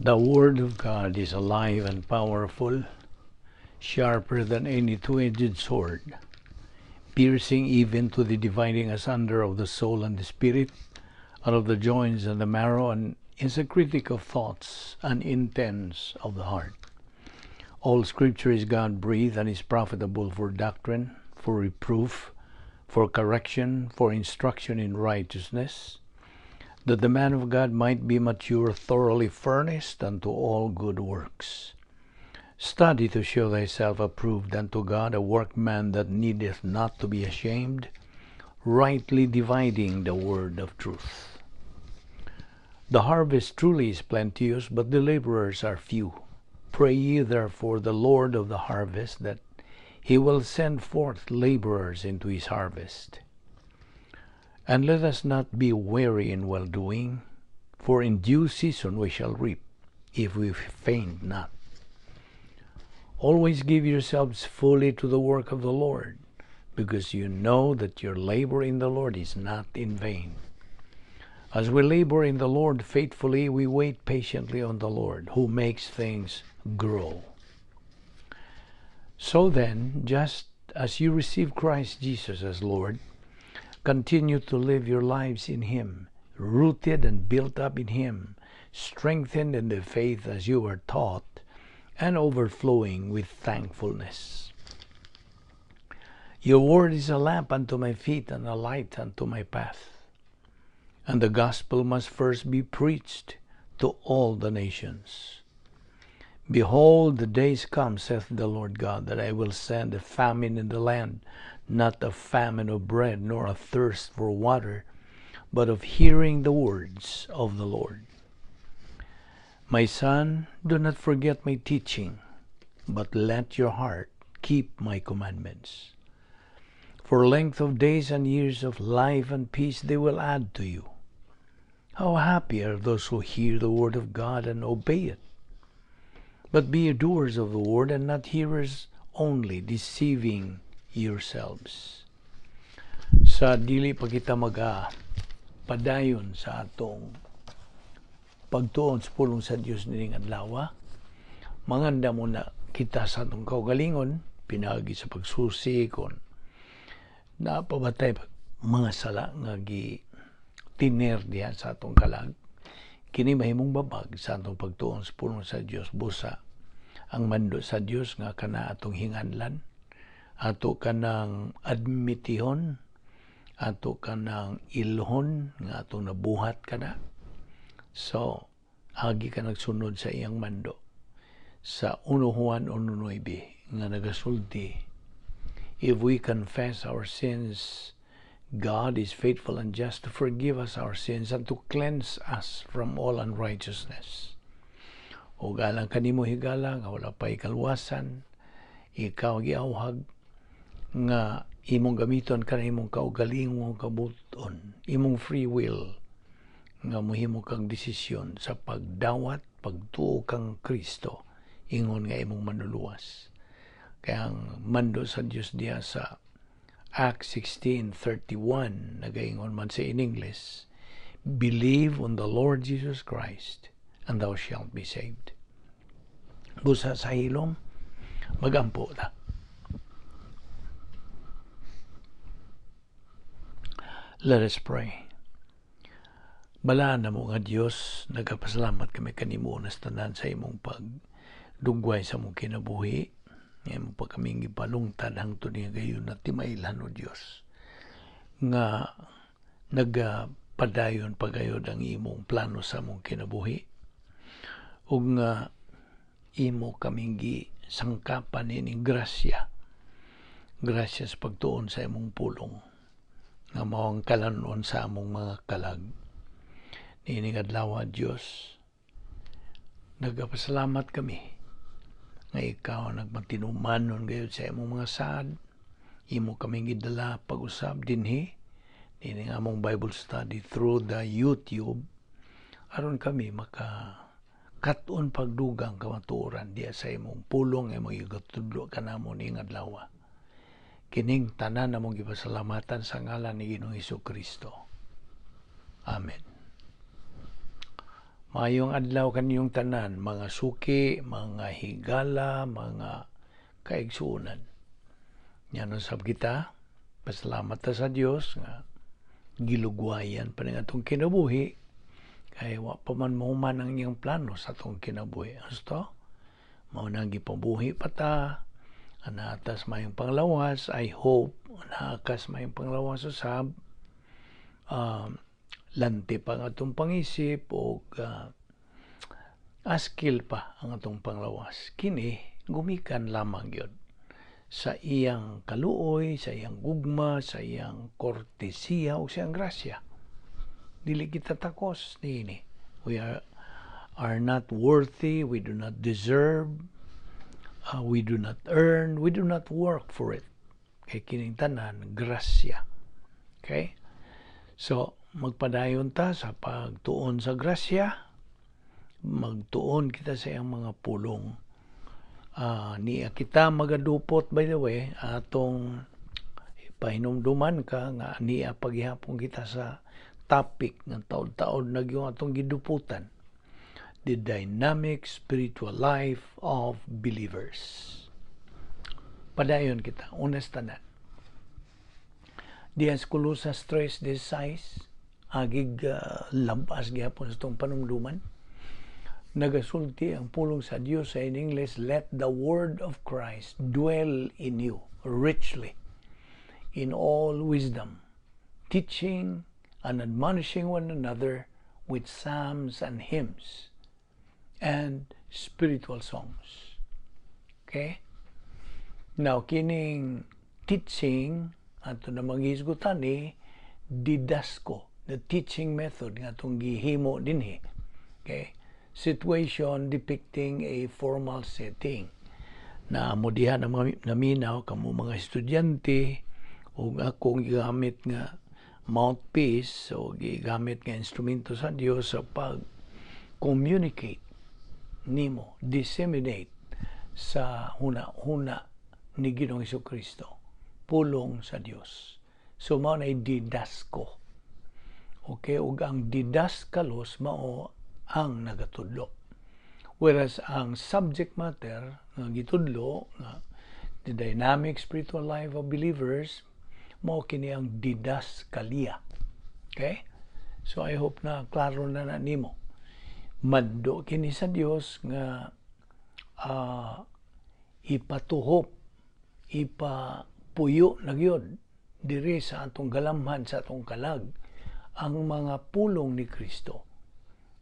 The Word of God is alive and powerful, sharper than any two-edged sword, piercing even to the dividing asunder of the soul and the spirit, and of the joints and the marrow, and is a critic of thoughts and intents of the heart. All Scripture is God-breathed and is profitable for doctrine, for reproof, for correction, for instruction in righteousness, that the man of God might be mature, thoroughly furnished unto all good works. Study to show thyself approved unto God, a workman that needeth not to be ashamed, rightly dividing the word of truth. The harvest truly is plenteous, but the laborers are few. Pray ye therefore the Lord of the harvest that he will send forth laborers into his harvest. And let us not be weary in well-doing, for in due season we shall reap, if we faint not. Always give yourselves fully to the work of the Lord, because you know that your labor in the Lord is not in vain. As we labor in the Lord faithfully, we wait patiently on the Lord, who makes things grow. So then, just as you receive Christ Jesus as Lord, continue to live your lives in Him, rooted and built up in Him, strengthened in the faith as you were taught, and overflowing with thankfulness. Your word is a lamp unto my feet and a light unto my path. And the gospel must first be preached to all the nations. Behold, the days come, saith the Lord God, that I will send a famine in the land, not a famine of bread, nor a thirst for water, but of hearing the words of the Lord. My son, do not forget my teaching, but let your heart keep my commandments. For length of days and years of life and peace they will add to you. How happy are those who hear the word of God and obey it. But be doers of the word and not hearers only, deceiving yourselves. Sa dili pa kita maga padayon sa atong pagtuon sa pulong sa Dios nining adlaw, mangandam muna kita sa atong kaugalingon pinaagi sa pagsusi kon napabatay mga sala nga gi tiner diha sa atong kalag. Kini mahimong babag sa atong pagtuon sa pulong sa Dios. Busa ang mando sa Dios nga kana atong hinganlan, ato kanang admitihon, ato kanang ilhon nga atong nabuhat kana. So agi ka nagsunod sa iyang mando sa 1 Juan 1:9 nga nagasulti, if we confess our sins, God is faithful and just to forgive us our sins and to cleanse us from all unrighteousness. O galang kanimo higala nga wala pa'y kalwasan, ikaw giawhag nga imong gamiton kana imong kaugalingong kabuton, imong free will nga mohimo kang desisyon sa pagdawat, pagtuo kang Kristo ingon nga imong manluluwas. Kaya ang mando sa Dios diha sa Acts 16:31 nagaingon man sa in English, believe on the Lord Jesus Christ and thou shalt be saved. Busa sa hilom, magampo ta. Let us pray. Balaan na mo nga Dios, nagapasalamat kami kanimo na tanan sa imong pagdugway sa mong kinabuhi. Ngayon mo pa kaming gipalungtad hangtod nga gayon na timailhan o Dios nga nagapadayon pagayod ang imong plano sa mong kinabuhi ug nga imo kaming gisangkapan nining grasya, grasya sa pagtuon sa imong pulong nga mao ang kalanon sa among mga kalag. Niining adlaw, Dios, nagapasalamat kami nga ikaw nagmatinumanon gayud sa imong mga saad. Imo kaming gidala pag-usab dinhi niining among Bible study through the YouTube aron kami maka kat-on pagdugang kamatuoran diha sa imong pulong imong gigatudlo kanamo ning adlaw. Kining tanan among gipasalamatan sa ngalan ni Ginoong Hesus Kristo. Amen. Maayong adlaw kaninyong tanan, mga suki, mga higala, mga kaigsuonan. Yan sab kita, pasalamat ta sa Dios nga gilugwayan pa ning atong kinabuhi kay wa pa man mahuman ang iyang plano sa atong kinabuhi. Husto? Mao nang gipabuhi pa ta, naa tas maayong panglawas. I hope naa kas maayong panglawas usab, lanti pa ang atong pangisip o askil pa ang atong panglawas. Kini gumikan lamang gyud sa iyang kaluoy, sa iyang gugma, sa iyang kortesiya o sa iyang grasya. Dili kita takos niini. We are not worthy, we do not deserve, we do not earn, we do not work for it. Kay kining tanan grasya. Okay? So, magpadayon ta sa pagtuon sa grasya, magtuon kita sa iyang mga pulong. Niya kita magadupot, by the way, atong pahinumduman ka nga niya paghihapon kita sa topic nga taod-taod na yung atong giduputan, the dynamic spiritual life of believers. Padayon kita, unas tanan. Diyan sa Colosas 3:16, agig labas gihapon sa itong panumduman. Nagasulti ang pulong sa Dios sa in English, "Let the word of Christ dwell in you richly in all wisdom, teaching and admonishing one another with psalms and hymns and spiritual songs." Okay? Now, kining teaching, ato na manghisgutan ni didasko, the teaching method nga atong gihimo dinhi. Okay? Situation depicting a formal setting. Na mo diha na mga naminaw kamo mga estudyante ug akong gigamit nga mouthpiece o gigamit nga instrumento sa Dios sa pag communicate nimo, disseminate sa huna-huna ni Ginoong Kristo, pulong sa Dios. So mao na didasko. Okay, ug ang didaskalos mao ang nagatudlo. Whereas ang subject matter nga gitudlo nga the dynamic spiritual life of believers, mao kini ang didaskalia. Okay? So I hope na klaro na na nimo. Mando kini sa Dios nga ipatuhop, ipapuyo na gyud diri sa atong galamhan, sa atong kalag, ang mga pulong ni Kristo.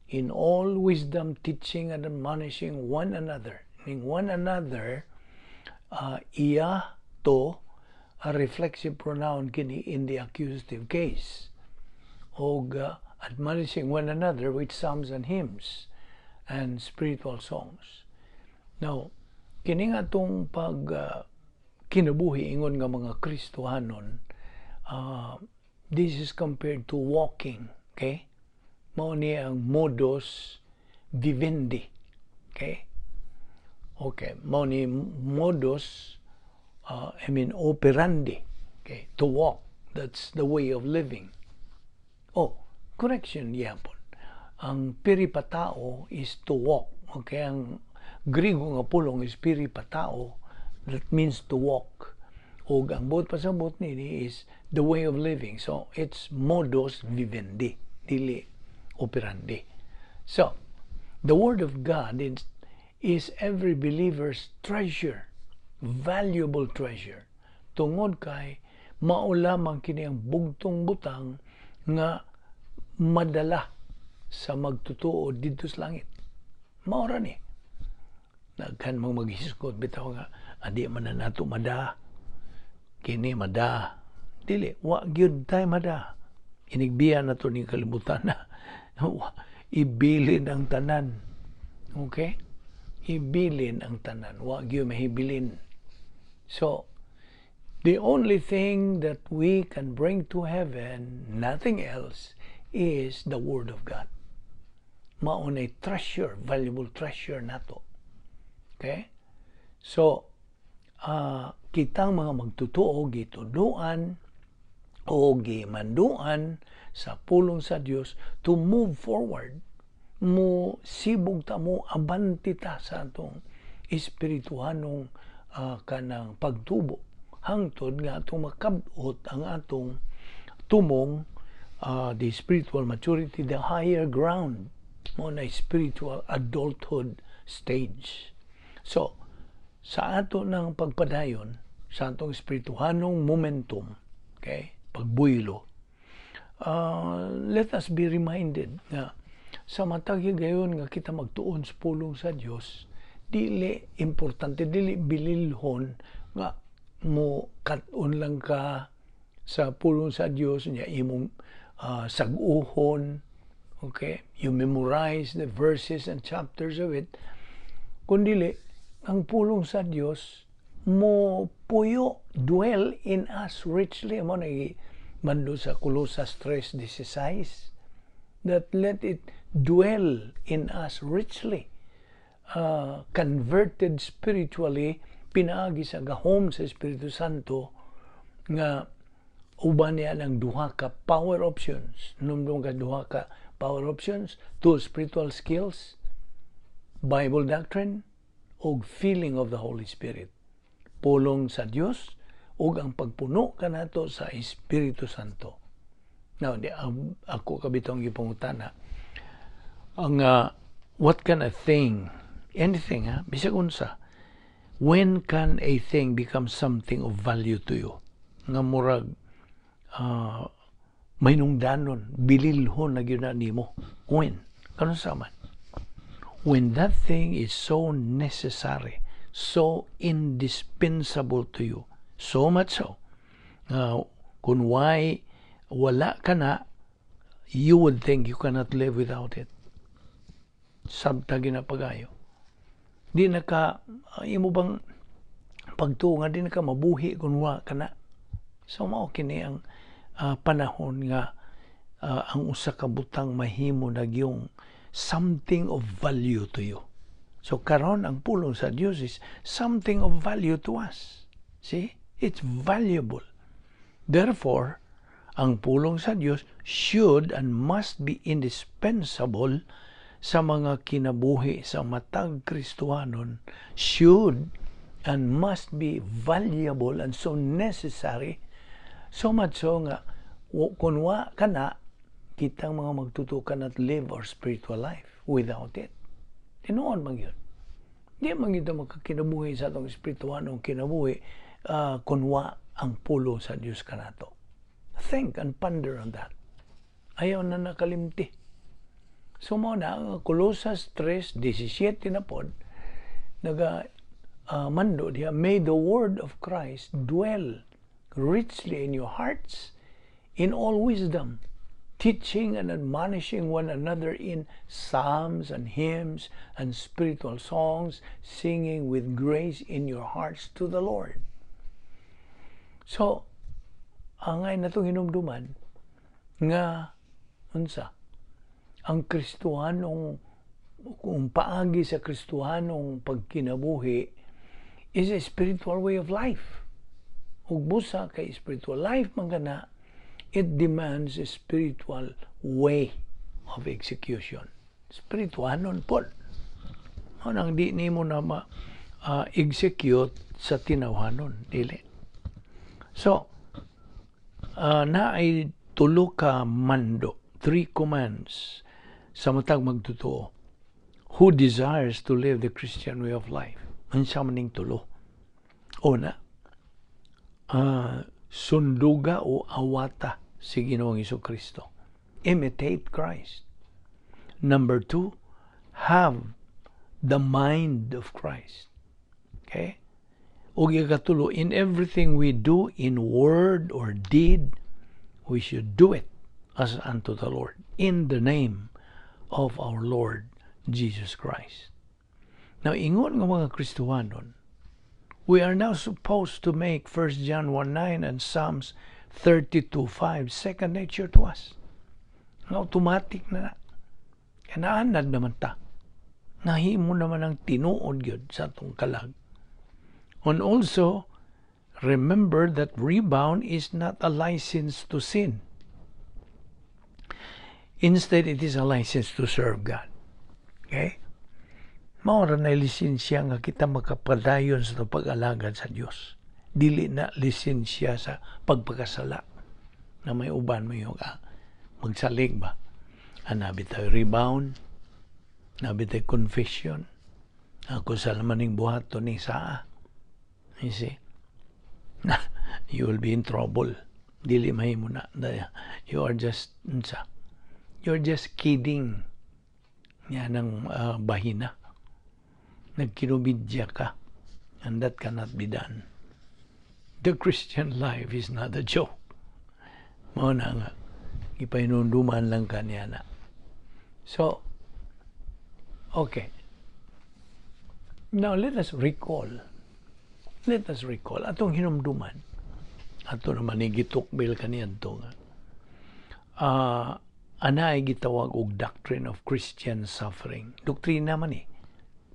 In all wisdom, teaching and admonishing one another. Ning one another, iya to, a reflexive pronoun kini in the accusative case. Og admonishing one another with psalms and hymns and spiritual songs. Now, kini nga atong pag kinabuhi ingon nga mga Kristohanon, this is compared to walking, okay? Mao ni ang modus vivendi, okay? Okay, mao ni modus, I mean operandi, okay? To walk, that's the way of living. Oh, correction yapon. Ang peripatao is to walk, okay? Ang Grigo nga pulong is peripatao, that means to walk. Og ang buot pasabot nini is the way of living. So it's modus vivendi, dili operandi. So the word of God is every believer's treasure, valuable treasure. Tungod kay mao lamang kini ang bugtong butang nga madala sa magtutuo didto sa langit. Mao ra ni. Daghan mang maghisgot bitaw nga adi man na nato mada. Kini mada. Dili, wa gyud tay mada. Inigbiya na to ni kalibutan na. Ibilin ang tanan. Okay? Ibilin ang tanan. Wa gyud mahibilin. So, the only thing that we can bring to heaven, nothing else, is the Word of God. Mao na treasure, valuable treasure nato. Okay? So, kitang mga magtutuo, gituduan o gimanduan sa pulong sa Dios to move forward. Mo sibog ta, mo abanti ta sa atong espirituhanong kanang pagtubo hangtod nga atong makabot ang atong tumong, the spiritual maturity, the higher ground mo na spiritual adulthood stage. So sa ato ng pagpadayon sa atong espirituhanong momentum, okay, pagbuylo, let us be reminded nga sa matag higayon nga kita magtuon sa pulong sa Dios, dili importante, dili bililhon nga mo kat-on lang ka sa pulong sa Dios niya, imong sag-uhon, okay, you memorize the verses and chapters of it, kundi ang pulong sa Dios mo puyo, dwell in us richly. Mo na mando sa Colosas 3:16 that let it dwell in us richly, converted spiritually pinaagi sa gahom sa Espiritu Santo nga uban niya ng duha ka power options. Numdum ka, duha ka power options, two spiritual skills: Bible doctrine ug feeling of the Holy Spirit. Pulong sa Dios ug ang pagpuno kanato sa Espiritu Santo. Now, di, ako kabitong gipangutana ang what can a thing, anything ha, bisag unsa, when can a thing become something of value to you nga murag mahinungdanon, bililhon na gyud na nimo? When kanunsa man? When that thing is so necessary, so indispensable to you, so much so kung why wala ka na, you would think you cannot live without it. Sabta ginapagayo, di na ka imo bang pagtuo nga di na ka mabuhi kung wa ka na. So mao kini ang panahon nga ang usa ka butang mahimo na gyung something of value to you. So karon, ang pulong sa Dios is something of value to us. See, it's valuable. Therefore, ang pulong sa Dios should and must be indispensable sa mga kinabuhi sa matag Kristohanon, should and must be valuable and so necessary, so much so nga kung wa ka na, kitang mga magtutuo cannot live our spiritual life without it. Tinuod man yun. Di man gyud makakinabuhi sa atong espirituhanong kinabuhi kung wa ang pulong sa Dios kanato. Think and ponder on that. Ayaw na nakalimti. So mo na, ang Colosas 3:17 na pod, naga mando diha, "May the word of Christ dwell richly in your hearts in all wisdom, teaching and admonishing one another in psalms and hymns and spiritual songs, singing with grace in your hearts to the Lord." So, angay na itong hinumduman nga unsa ang Kristohanong kung paagi sa Kristohanong pagkinabuhi is a spiritual way of life. Ug busa kay spiritual life man kana, it demands a spiritual way of execution. Spirituanon pod. Mao nang di nimo na ma execute sa tinawhanon, dili. So, na ay tulo ka mando, three commands sa matag magtotoo who desires to live the Christian way of life. Unsa man ning tulo? Una, sunduga o awata si Ginoong Kristo. Imitate Christ. Number two, have the mind of Christ. Okay? O ikatulo, in everything we do in word or deed, we should do it as unto the Lord, in the name of our Lord Jesus Christ. Now, ingon nga mga Kristohanon, we are now supposed to make 1 John 1:9 and Psalms 32:5 second nature to us. Nga automatic na na. Kanaanad naman ta. Nahimo naman ang tinuod gyud sa atong kalag. And also, remember that rebound is not a license to sin. Instead, it is a license to serve God. Okay? Mao ra na lisensya nga kita makapadayon sa pag-alagad sa Dios. Dili na lisensya sa pagpakasala na may uban mo yung magsalig ba. Naa bitay rebound, naa bitay confession. Ako sa maning buhaton ni saa. You see? Na, you will be in trouble. Dili mahimo na. You are just, unsa? You're just kidding. Yan ang bahina. Nagkinumidya ka. And that cannot be done. The Christian life is not a joke. Mao na nga, ipahinumduman lang kaniya na. So, okay. Now, let us recall. Let us recall. Atong hinumduman. Ato naman ni gitukbil kaniadto nga. Anay gitawag og doctrine of Christian suffering. Doktrina man ni.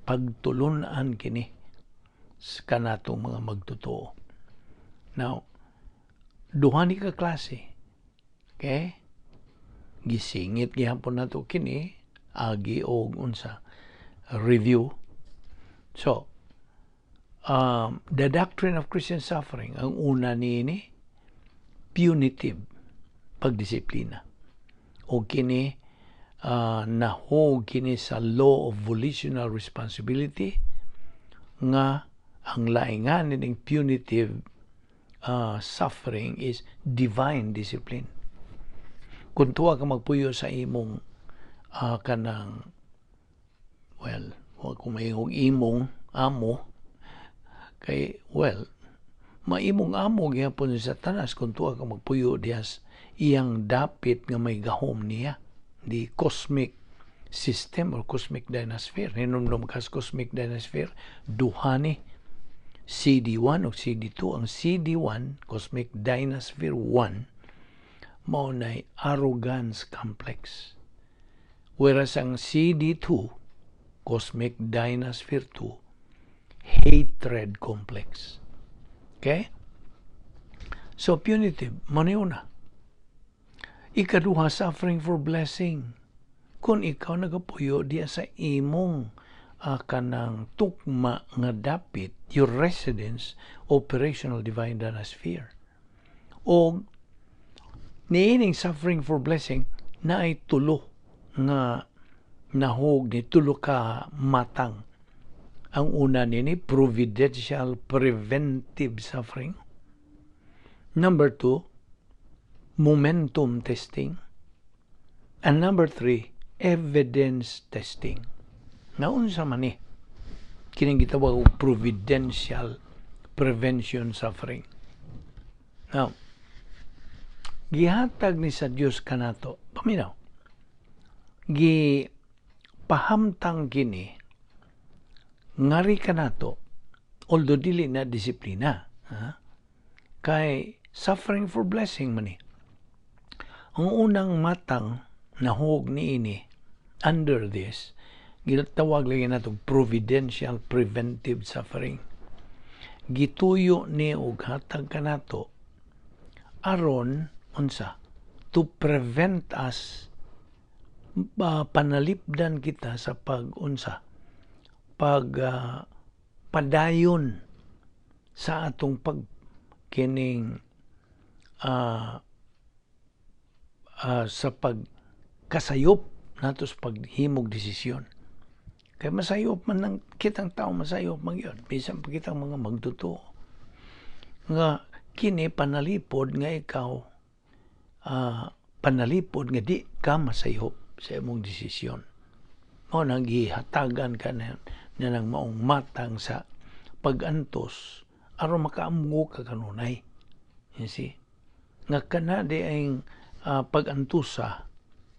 Pagtulunan kini sa kanatong mga magtotoo. Now, duha ni ka klase. Okay? Gisingit gihapon nato kini agi og unsa, review. So, the doctrine of Christian suffering, ang una niini, punitive pagdisiplina. O kini nahog kini sa law of volitional responsibility nga ang laingan ning punitive suffering is divine discipline. Kung tuwa ka magpuyo sa imong kanang, well, wa ko mahingog imong amo kay, well, maimong amo gihapon si Satanas kung tuwa ka magpuyo diha iyang dapit nga may gahom niya, the cosmic system or cosmic dynasphere. Hinumdum kas cosmic dynasphere, duha ni, CD1 o CD2. Ang CD1, cosmic dynasphere 1, mao nay arrogance complex, whereas ang CD2, cosmic dynasphere 2, hatred complex. Okay? So punitive, mao ni una. Ikaduha, suffering for blessing. Kung ikaw nagapuyo diya sa imong kanang tukma nga dapit, your residence, operational divine dynasphere. O niining suffering for blessing na ay tulo nga nahog ni tulo ka matang. Ang una nini, providential preventive suffering. Number two, momentum testing. And number three, evidence testing. Naunsa man ni kining gitawag og providential prevention suffering? Now, gihatag ni sa Dios kanato. Paminaw. Gi pahamtang kini ngari kanato, although dili na disiplina, ha? Kay suffering for blessing man ni. Ang unang matang nahog niini under this, gitawag lagi nato providential preventive suffering. Gituyo ni og hatag kanato aron unsa, to prevent us, panalipdan kita sa pag unsa, pag padayon sa atong pag kining sa pagkasayop nato sa paghimog desisyon. Kay masayop man ng kitang tao, masayop man yun. Bisan pa kitang mga magtotoo. Nga kini panalipod nga ikaw panalipod nga di ka masayop sa imong desisyon. Mao nang gihatagan ka na ng maong matang sa pag-antos aron makaamgo ka kanunay. You see? Nga kana di ang pag-antusa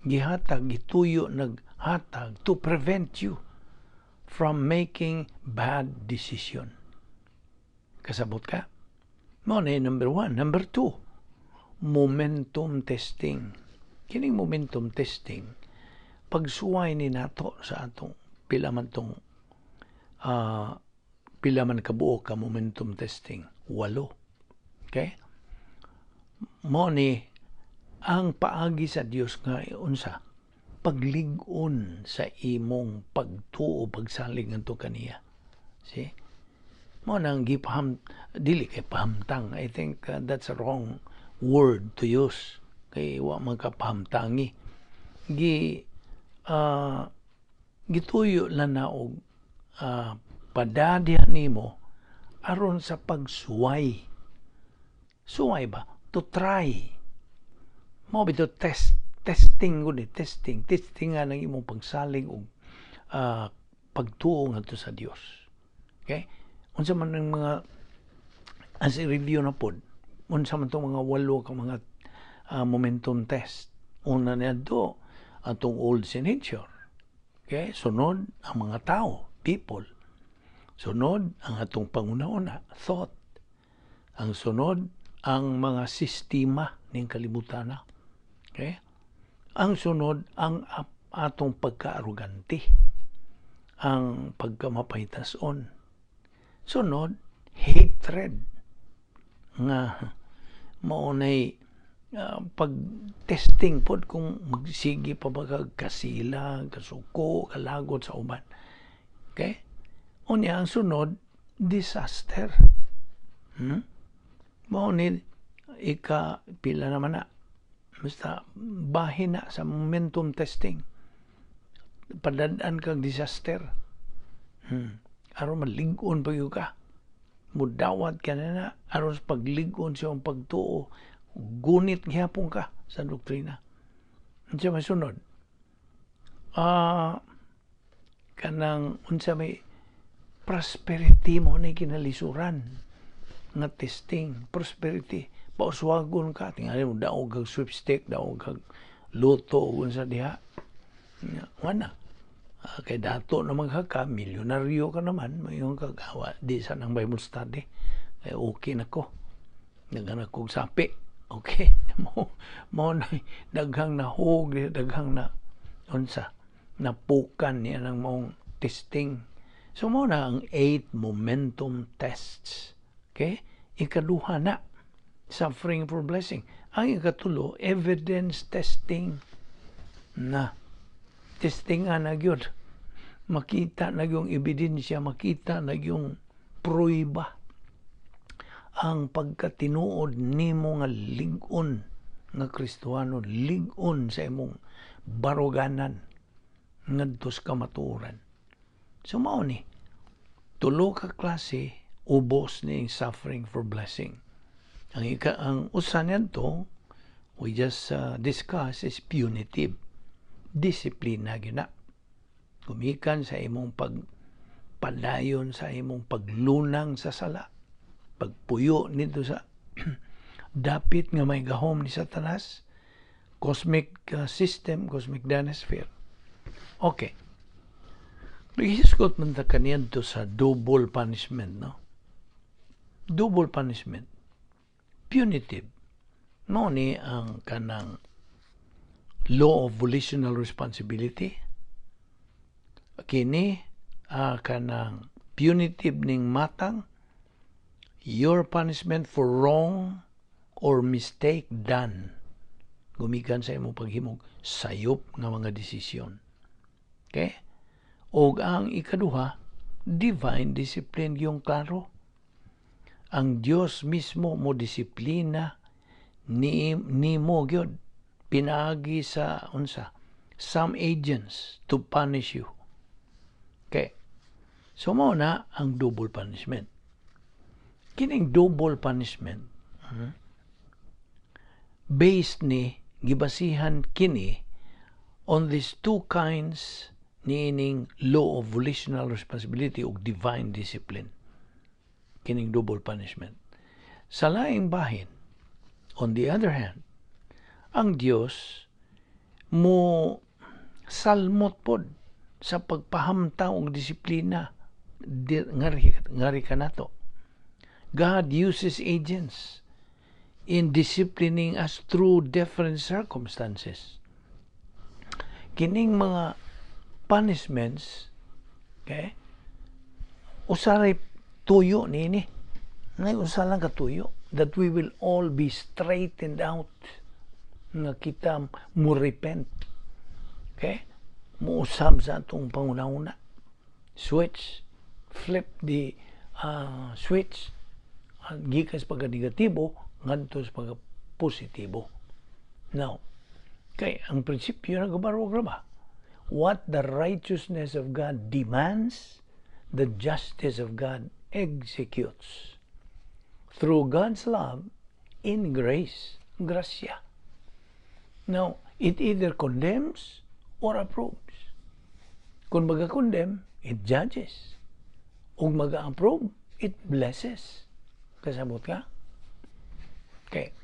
gihatag, gituyo naghatag to prevent you from making bad decision. Kasabot ka? Mao na yung number one. Number two, momentum testing. Kining momentum testing, pagsuway ni nato sa atong pila man tong pila man kabuok ka momentum testing? Walo. Okay? Mao ni ang paagi sa Dios nga unsa? Paglig-on sa imong pagtuo, pagsalig ngadto kaniya. See? Mao nang gipaham, dili kay pahamtang. I think that's a wrong word to use. Kay wa man ka pahamtangi. Gi gituyo lang na og padadihan nimo aron sa pagsuway. Suway ba? To try. Mao bitaw test, testing gud eh, testing. Testing nga ng imong pagsalig og pagtuo ngadto sa Dios. Okay? Unsa man ang mga, as a review na pod, unsa man tong mga walo ka mga momentum test? Una niadto, atong old sin nature. Okay? Sunod ang mga tao, people. Sunod ang atong panguna-una, thought. Ang sunod ang mga sistema ning kalibutan. Okay? Ang sunod ang atong pagkaarogante, ang pagkamapahitason. Sunod, hatred nga mao nay pag-testing pod kung magsige pa ba kag kasila, kasuko, kalagot sa uban. Okay? Unya ang sunod, disaster. Mao ni ika pila naman na. Basta bahin na sa momentum testing. Padad-an kag disaster. Aron malig-on pa gyud ka. Mudawat ka na na aron sa paglig-on sa iyong pagtuo, gunit gihapon ka sa doktrina. Unsa may sunod? Kanang unsa may prosperity mo na kinalisuran nga testing, prosperity, pauswagon ka, tingali mo daog kag sweepstake, daog kag lotto ug unsa diha. Wala kay dato naman ka ka, milyonaryo ka naman, mayon ka gawa di sa nang Bible study kay okay na ko, daghan kog sapi, okay. Mo mo na daghang nahog, daghang na unsa, napukan niya ng maong testing. So mo na ang eight momentum tests. Okay? Ikaduha na, suffering for blessing. Ang ikatulo, evidence testing na. Testing nga na gyud. Makita na yung ebidensya, makita na yung pruiba ang pagkatinuod nimo nga lig-on nga Kristohano, lig-on sa imong baruganan ngadto sa kamatuoran. So mao ni tulo ka klase, ubos ni suffering for blessing. Ang usa niadto we just discuss is punitive. Disiplina gyud na. Gumikan sa imong pagpadayon sa imong paglunang sa sala, pagpuyo nito sa dapit nga may gahom ni Satanas, cosmic system, cosmic dynasphere. Okay. Naghisgot man ta kaniadto sa double punishment, no? Double punishment. Punitive. Mao ni ang kanang law of volitional responsibility. Kini kanang punitive ning matang, your punishment for wrong or mistake done gumikan sa imong paghimog sayop nga mga desisyon. Okay? Og ang ikaduha, divine discipline yung klaro. Ang Dios mismo mo disiplina ni nimo gyud pinaagi sa unsa, some agents to punish you. Okay. So mao na ang double punishment. Kining double punishment, based ni gibasihan kini on these two kinds niining law of volitional responsibility ug divine discipline, kining double punishment. Sa laing bahin, on the other hand, ang Dios mo salmot pod sa pagpahamtang og disiplina ngari, ngari kanato. God uses agents in disciplining us through different circumstances. Kining mga punishments, okay, usaray tuyo niini. Ngay usa lang katuyo that we will all be straightened out, nga kita mo repent. Okay? Muusab sa atong panghunahuna. Switch. Flip the switch. Gikan sa pagka-negatibo, ngadto sa pagka-positibo. Now, kay ang prinsipyo nagabarog ra ba? What the righteousness of God demands, the justice of God executes. Through God's love, in grace, grasya. Now, it either condemns or approves. Kung maga-condemn, it judges. Kung maga-approve, it blesses. Kasabot ka? Okay.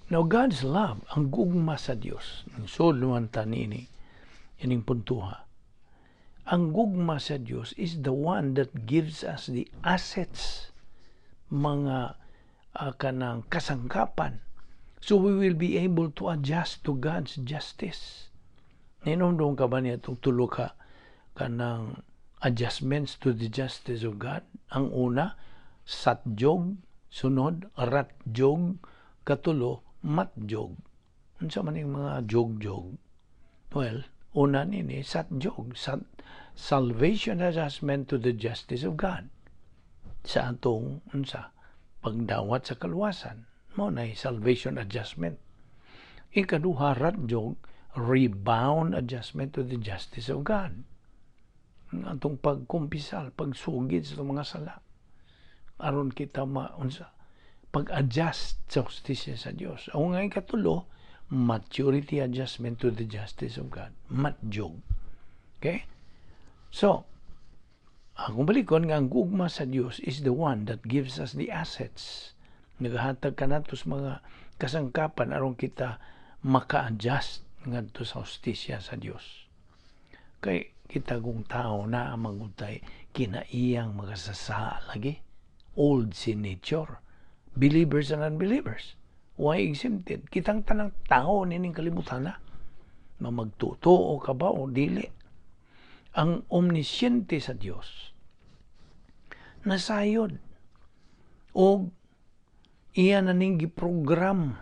Now, God's love, ang gugma sa Dios, sud man ta nini, ining puntuha. Ang gugma sa Dios is the one that gives us the assets, mga kanang kasangkapan, so we will be able to adjust to God's justice. Ninomdom ka ba niya itong tulo ka kanang adjustments to the justice of God? Ang una, satjog, sunod, ratjog, katulo, matjog. Unsa man yung mga jog-jog? Well, una nini, satjog, salvation adjustment to the justice of God. Sa atong unsa, pagdawat sa kaluwasan. Mao na salvation adjustment. Ikaduha, ratjog, rebound adjustment to the justice of God. Ang atong pagkumpisal, pagsugid sa mga sala. Aron kita maunsa, pag-adjust sa hustisya sa Dios. Ang nga ikatulo, maturity adjustment to the justice of God. Matjog. Okay? So, akong balikon nga ang gugma sa Dios is the one that gives us the assets. Nagahatag kanato sa mga kasangkapan aron kita maka-adjust ngadto sa hustisya sa Dios. Kay kita kung tao na magutay kinaiyang makasasala lagi. Old sin nature. Believers and unbelievers. Why exempted? Kitang tanang tao nining kalibutan na. Mamagtotoo ka ba o dili? Ang omnisciente sa Dios nasayod og iya na ning giprogram.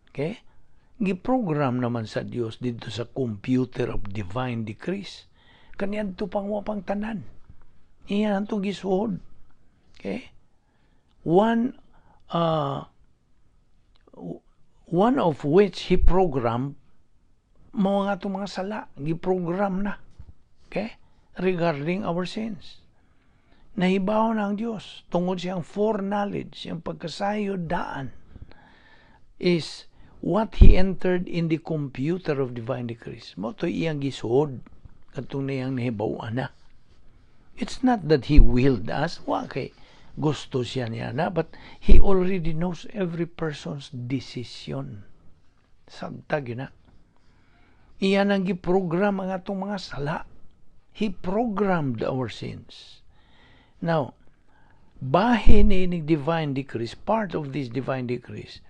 Okay? Giprogram naman sa Dios dito sa computer of divine decrees. Kaniadto pang wapang tanan. Iya nato gisuod. Okay? One of which he programmed mao nga itong mga sala, giprogram na. Okay? Regarding our sins. Nahibaw na ang Diyos tungod siyang foreknowledge, siyang pagkasayod daan is what he entered in the computer of divine decrees. Mao to iyang gisuod katong niyang nahibaw na. It's not that he willed us, wa kay gusto siya niya na, but he already knows every person's decision. Sabtag yun na. Iyan ang giprogram ang atong mga sala. He programmed our sins. Now, bahin ni divine decrees, part of this divine decrees,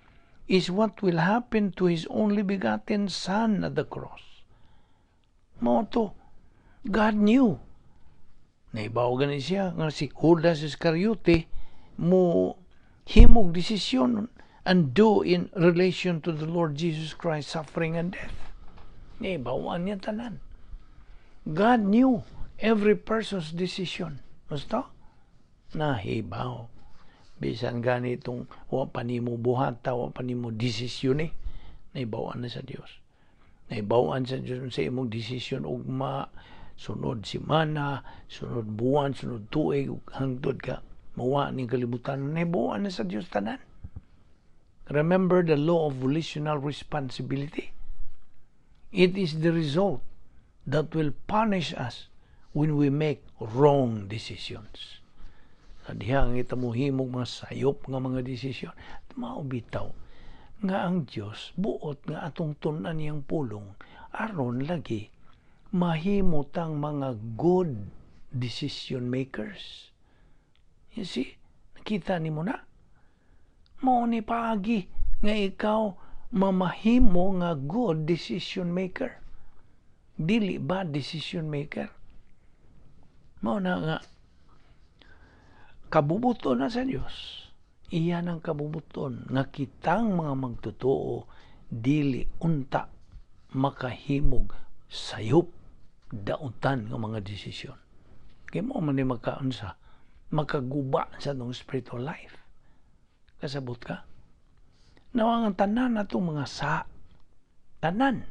is what will happen to His only begotten Son at the cross. Mao to, God knew. Naibaw gani siya nga si Judas Iscariote mo himog desisyon and do in relation to the Lord Jesus Christ suffering and death. Naibawan niya tanan. God knew every person's decision. Basta? Nahibaw. Bisan ganitong wa pa nimo buhata, wa pa nimo desisyon eh. Nahibawan na sa Dios. Nahibawan sa Dios sa imong desisyon ugma, sunod semana, sunod buwan, sunod tuig, hangtod ka mawa ning kalibutan. Nahibawan na sa Dios tanan. Remember the law of volitional responsibility. It is the result that will punish us when we make wrong decisions. Sa diha ang ita mo himog mga sayop nga mga desisyon, mao bitaw nga ang Dios buot nga atong tun-an niyang pulong aron lagi mahimo tang mga good decision makers. You see? Nakita nimo na? Mao ni paagi nga ikaw mamahimo nga good decision maker. Dili ba decision maker? Mao na nga kabubuton na sa Dios. Iyan ang kabubuton nga kitang mga magtotoo dili unta makahimog Sayop, dautan nga mga desisyon. Kay mao man ni makaunsa, makaguba sa atong spiritual life. Kasabot ka? Now, ang tanan natong mga sa tanan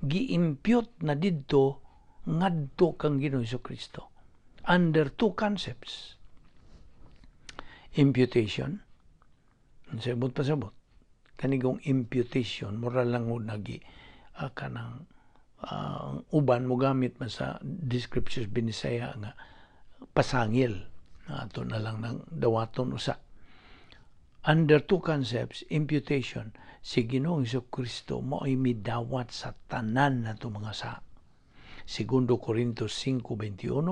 gi-impute na didto ngadto kang Ginoong Kristo under two concepts: imputation. Sabot pasabot kanigong imputation, mura lang og nagi kanang uban mo gamit man sa descriptions Binisaya nga pasangil na ato na lang ng dawaton usa. Under two concepts: imputation, si Ginoong Kristo mao'y midawat sa tanan nato mga sa. Segundo Corintios 5:21,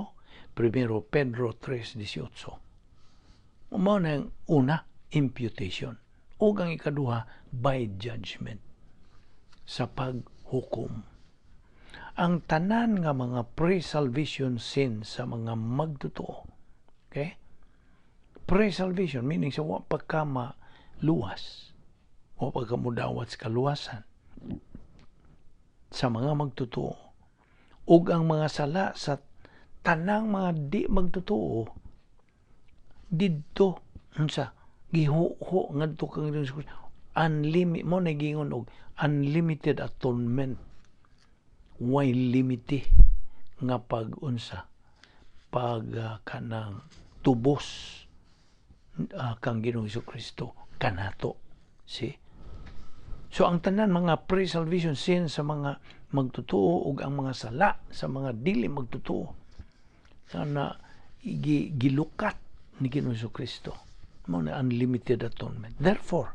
Primero Pedro 3:18. Mao na ang una, imputation. O ang ikaduha, by judgment. Sa paghukom. Ang tanan nga mga pre-salvation sin sa mga magtotoo. Okay? Pre-salvation, meaning sa wa pa ka maluwas. Wa pa ka mudawat sa kaluwasan. Sa mga magtotoo. Ug ang mga sala sa tanang mga di magtotoo didto unsa, gihuho ngadto kang Ginoong. Unlimited mo na gingon og unlimited atonement, way limite nga pag unsa, pag kanang tubos kang Ginoong Kristo kanato. See, so ang tanan mga pre-salvation sin sa mga magtotoo ug ang mga sala sa mga dili magtotoo na gilukat ni Ginoong Kristo, mao na unlimited atonement. Therefore,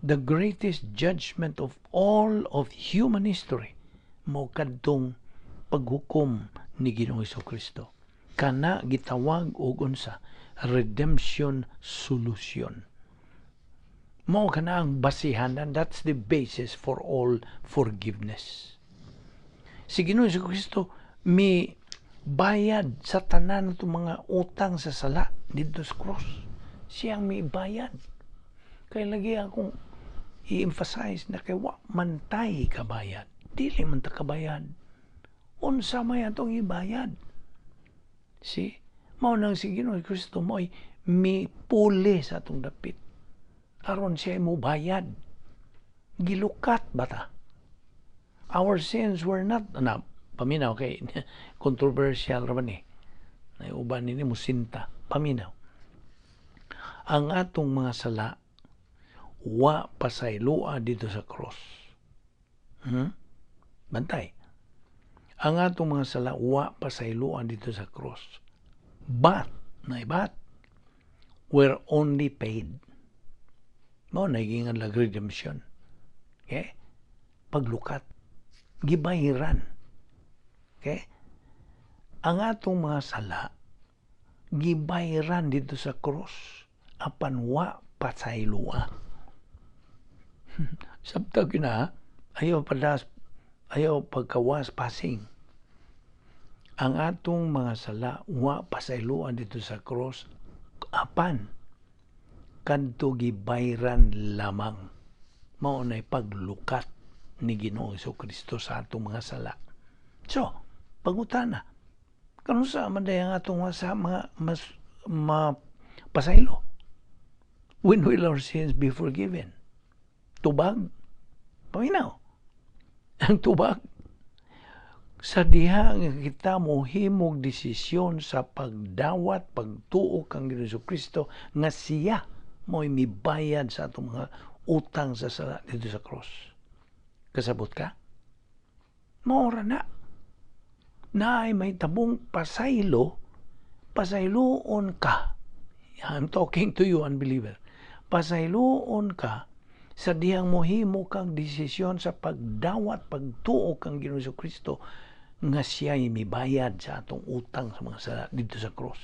the greatest judgment of all of human history mo kadtong paghukom ni Ginoong Kristo. Kana gitawag og unsa? Redemption solution. Mao kana ang basihan, and that's the basis for all forgiveness. Si Ginoong Kristo mi bayad sa tanan itong mga utang sa sala didto sa cross. Siyang mi bayad. Kay lagi akong i-emphasize na kay wa man tay kabayad. Dili man ta kabayad. Unsa may atong ibayad? See? Mao nang si Ginoong Kristo mo'y mipuli sa atong dapit. Aron siya mo bayad. Gilukat ba ta? Our sins were not, na, paminaw kay controversial ra ni. Na uban nini musinta. Paminaw. Ang atong mga sala wa pasayloa didto sa cross. Bantay. Ang atong mga sala wa pasayloa didto sa cross. But, na but, were only paid. Mao na giingon lag redemption. Okay? Paglukat. Gibayiran. Okay? Ang atong mga sala gibayiran didto sa cross apan wa pasayloa. Sabtag yun na, ayaw padas, ayaw pagkawas passing. Ang atong mga sala wa pasayloa didto sa cross apan kadto gibayran lamang. Mao nay paglukat ni Ginoong Kristo sa atong mga sala. So, pangutana, kanus-a man day ang atong mga sa mga mas mapasaylo? When will our sins be forgiven? Tubag? Paminaw. Ang tubag sa diha nga kita mohimog desisyon sa pagdawat, pagtuo kang Ginoong Kristo nga siya mo'y mibayad sa atong mga utang sa sala didto sa cross. Kasabot ka? Maora na. Naay may tabong pasaylo, pasayloon ka. I'm talking to you, unbeliever. Pasayloon ka sa dihang mohimo kang desisyon sa pagdawat, pagtuo kang Ginoong Kristo nga siya'y mibayad sa atong utang sa mga sala didto sa cross.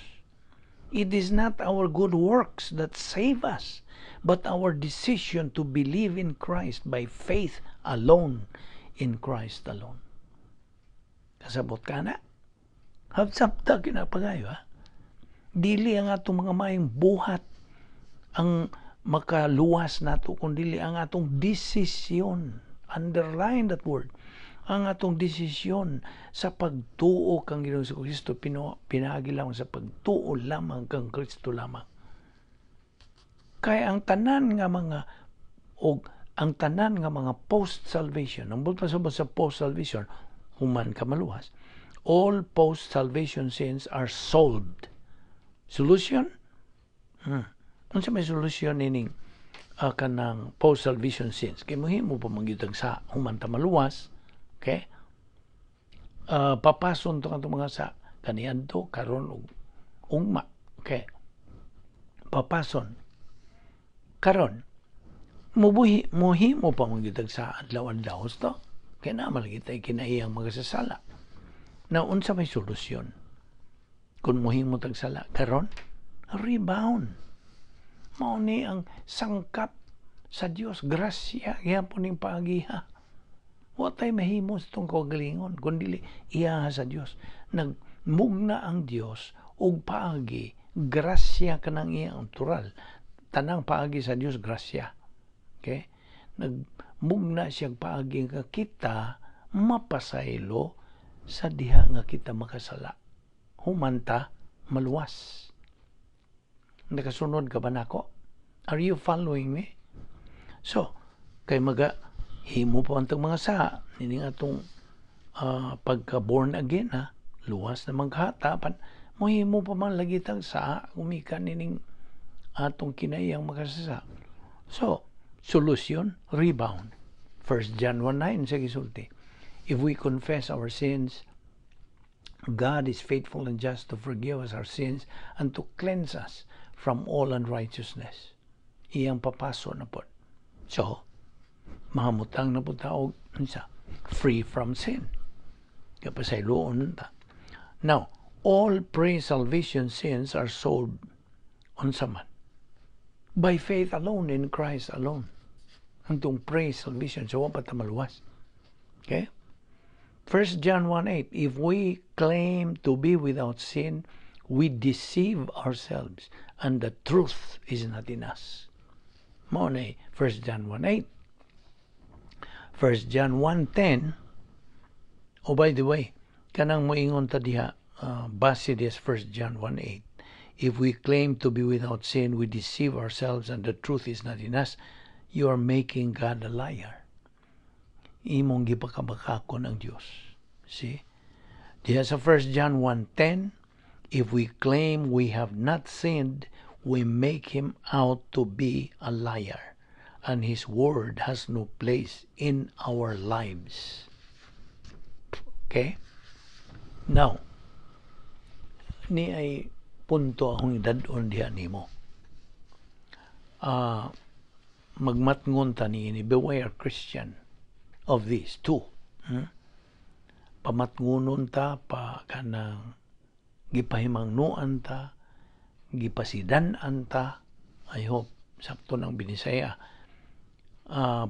It is not our good works that save us, but our decision to believe in Christ by faith alone, in Christ alone. Kasabot ka na? Habsabta kinapagayo, ha? Dili ang atong mga maayong buhat ang makaluwas nato, kun dili ang atong desisyon. Underline that word. Ang atong desisyon sa pagtuo kang Ginoong Kristo, pinaagi lamang sa pagtuo lamang kang Kristo lamang. Kaya ang tanan nga mga og ang tanan nga mga post-salvation, ang buot sa post-salvation, human ka maluwas, all post-salvation sins are solved. Solution? Unsa may solution nining kanang post-salvation sins? Kay mohimo pa man gyud sa human ta maluwas, okay? Papason to atong mga sa kaniadto, karon ug ugma. Okay? Papason. Karon, mubuhi muhimo pa man gyud sa adlaw-adlaw to. Kay naa man lagi tay kinaiyang magasasala. Na unsa may solusyon? Kung muhimo tag sala karon, rebound. Mao ni ang sangkap sa Dios, grasya gihapon ning paagiha. Wa tay mahimo sa atong kaugalingon kun dili iya sa Dios. Nagmugna ang Dios og paagi, grasya kanang iyang natural. Tanang paagi sa Dios, grasya. Okay? Nagmugna siya paagi nga kita mapasaylo sa diha nga kita makasala. Humanta maluwas. Nakasunod ka ba nako? Are you following me? So, kay maga himo pa ang mga sa ini atong pagka born again, ha, luwas na manghatapan, mohimo pa man lagi tag sa gumikan nining atong kinaiyang makasasa. So, solution, rebound. 1 John 1:9 sa gisulti, "If we confess our sins, God is faithful and just to forgive us our sins and to cleanse us from all unrighteousness." Iyang papaso na pod. So, mahamutang na pod ta og unsa? Free from sin. Kapasayloon ta. Now, all pre-salvation sins are solved, unsa man? By faith alone in Christ alone. Antong pre-salvation, so wa pa ta maluwas. Okay? 1 John 1:8, "If we claim to be without sin, we deceive ourselves, and the truth is not in us." Mao na 1 John 1:8. 1 John 1:10. Oh, by the way, kanang moingon ta diha, base diha 1 John 1:8, "If we claim to be without sin, we deceive ourselves and the truth is not in us," you are making God a liar. Imong gipakabakakon ang Dios. See? Diha sa 1 John 1:10, "If we claim we have not sinned, we make him out to be a liar, and his word has no place in our lives." Okay? Now, ni ay punto akong idad-on diha nimo. Magmatngon ta ni, beware, Christian, of these two. Pamatngunon ta pa kanang gipahimangnuan ta, gipasidan-an ta. I hope sakto ng Binisaya.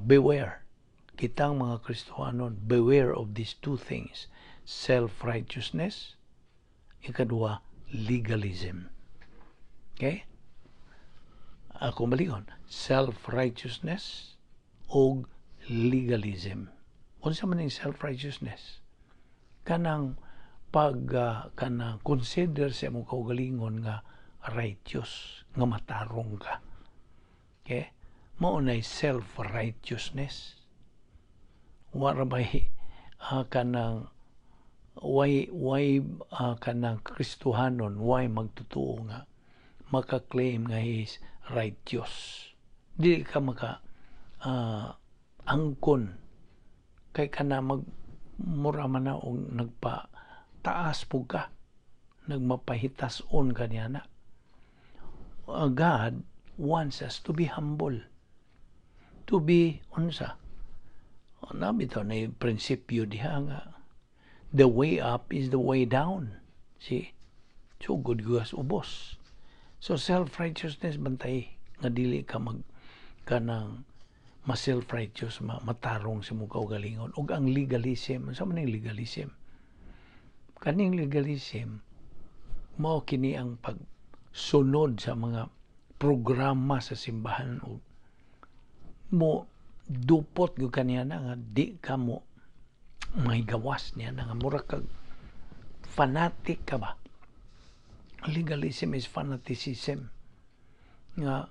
Beware. Kitang mga Kristohanon, beware of these two things. Self-righteousness, ikadua, legalism. Okay? Ako balikon, self-righteousness o legalism. Unsa man ning self-righteousness? Kanang pag kanang consider sa imong kaugalingon nga righteous, nga matarong ka. Okay? Mao nay self-righteousness. Wa ra bay kanang way kanang Kristohanon way magtutuo nga maka-claim nga he is righteous. Dili ka maka angkon kay kana mag mura man na og nagpa taas pug ka, nagmapahitas-on ka niya na. God wants us to be humble, to be unsa na bitaw na prinsipyo diha nga the way up is the way down. See, sugod gugas ubos. So self-righteousness, bantay nga dili ka mag kanang ma self-righteous, matarong sa imong kaugalingon. Ug ang legalism, unsa man ning legalism? Kaning legalism mao kini ang pagsunod sa mga programa sa simbahan ug mo dupot gyud kaniya na nga di ka mo May gawas niya na nga mura kag fanatic ka ba. Legalism is fanaticism. Nga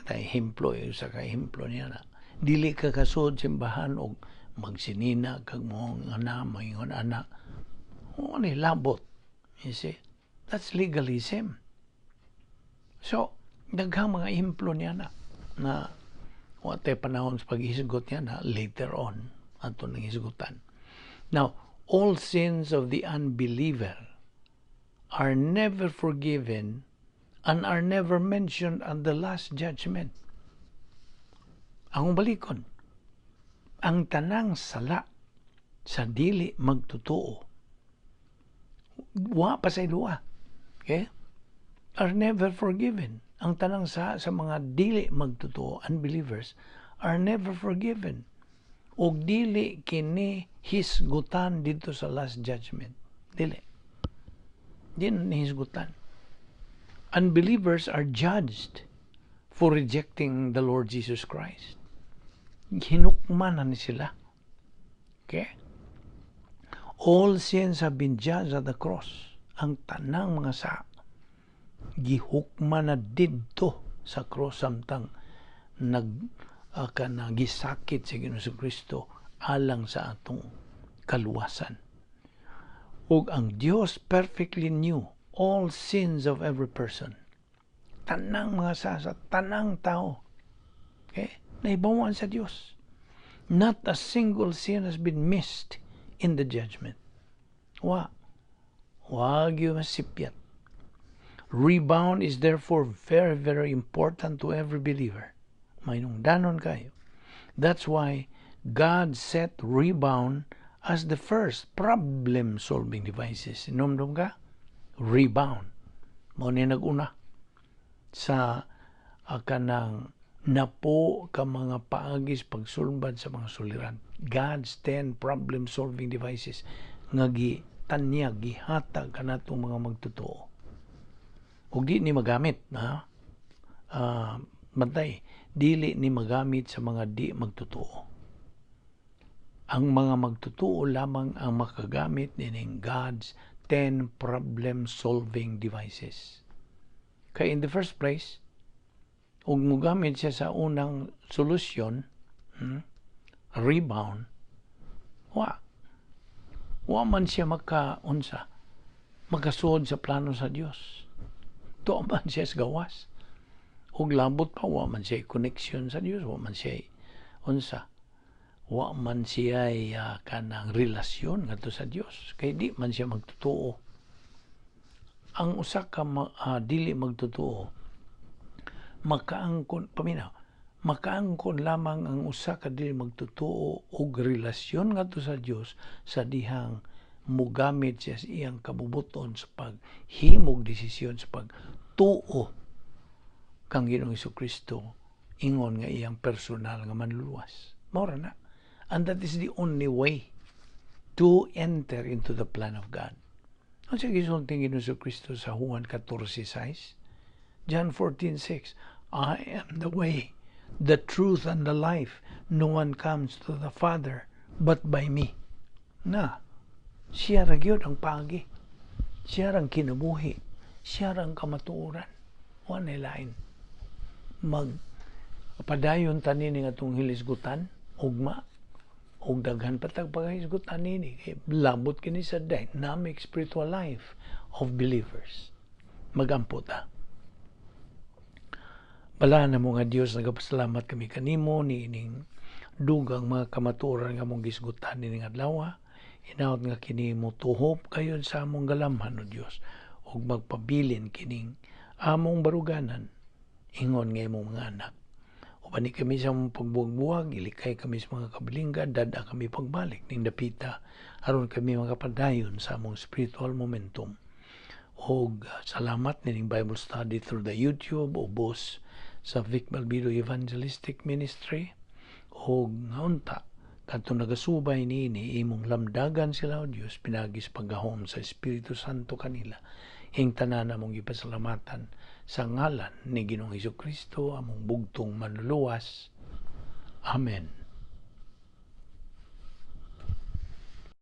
ta ehemplo, usa ka ehemplo niya na dili ka kasud simbahan og magsinina kag mo ana, moingon ana o ni labot. You see, that's legalism. So daghang mga ehemplo niya na na wa tay panahon sa paghisgot niya na, later on ato nang hisgutan. Now, all sins of the unbeliever are never forgiven and are never mentioned at the Last Judgment. Ang balikon, ang tanang sala sa dili magtotoo, wa pa sa iluwa, okay, are never forgiven. Ang tanang sa mga dili magtotoo, unbelievers, are never forgiven. Og dili kini hisgutan dito sa Last Judgment. Dili. Di ni hisgutan. Unbelievers are judged for rejecting the Lord Jesus Christ. Hinukman na ni sila. Okay? All sins have been judged at the cross. Ang tanang mga sa gihukman na didto sa cross samtang nag kana gisakit sa Ginoong Kristo alang sa atong kaluwasan. Ug ang Dios perfectly knew all sins of every person. Tanang mga sa tanang tao. Okay? Nahibawan sa Dios. Not a single sin has been missed in the judgment. Wa. Wa gyud masipyat. Rebound is therefore very, very important to every believer. Mainungdanon kayo. That's why God set rebound as the first problem-solving devices. Inomdom ka? Rebound. Mao ni nag-una sa kanang napo ka mga paagis pagsulbad sa mga suliran. God's 10 problem-solving devices nga gitanyag, gihatag kanatong mga magtotoo. Ug di ni magamit, ha? Bantay, dili ni magamit sa mga di magtotoo. Ang mga magtotoo lamang ang makagamit nining God's 10 problem-solving devices. Kay in the first place, ug mogamit siya sa unang solusyon, rebound, wa. Wa man siya makaunsa, makasuod sa plano sa Dios. Tuwa man siya sa gawas. Ug labot pa, wa man siya connection sa Dios, wa man siya unsa, wa man siya kanang relasyon ngadto sa Dios kay di man siya magtotoo. Ang usa ka dili magtotoo, makaangkon, paminaw, makaangkon lamang ang usa ka dili magtotoo og relasyon ngadto sa Dios sa dihang mugamit siya sa iyang kabubuton sa paghimog desisyon sa pagtuo kang Ginoong Kristo ingon nga iyang personal nga manluluwas. Mao ra na. And that is the only way to enter into the plan of God. Ano sa gisulti ni Ginoong Kristo sa Juan 14:6? John 14:6, "I am the way, the truth, and the life. No one comes to the Father but by me." Na, siya ra gyud ang paagi. Siya rang kinabuhi. Siya rang kamatuoran. Wa nay lain. Mag padayon ta nini nga atong hilisgutan, ugma, ug daghan pa tag paghisgutan nini kay labot kini sa dynamic spiritual life of believers. Magampo ta. Balaan namo nga Dios, nagapasalamat kami kanimo niining dugang mga kamatuoran nga among gisgutan nining adlaw. Hinaot nga kini motuhop kayon sa among galamhan, o Dios, ug magpabilin kining among baruganan ingon nga imong mga anak. Ubani kami sa among pagbuwag-buwag, ilikay kami sa mga kabilingga, dad-a kami pagbalik ning dapita aron kami makapadayon sa among spiritual momentum. Og salamat nining Bible study through the YouTube ubos sa Vic Balbido Evangelistic Ministry, og ngaunta kadto nagasubay niini, imong lamdagan sila, o Dios, pinaagi sa paggahom sa Espiritu Santo kanila. Ing tanan among gipasalamatan sa ngalan ni Ginoong Kristo, among bugtong Manluluwas. Amen.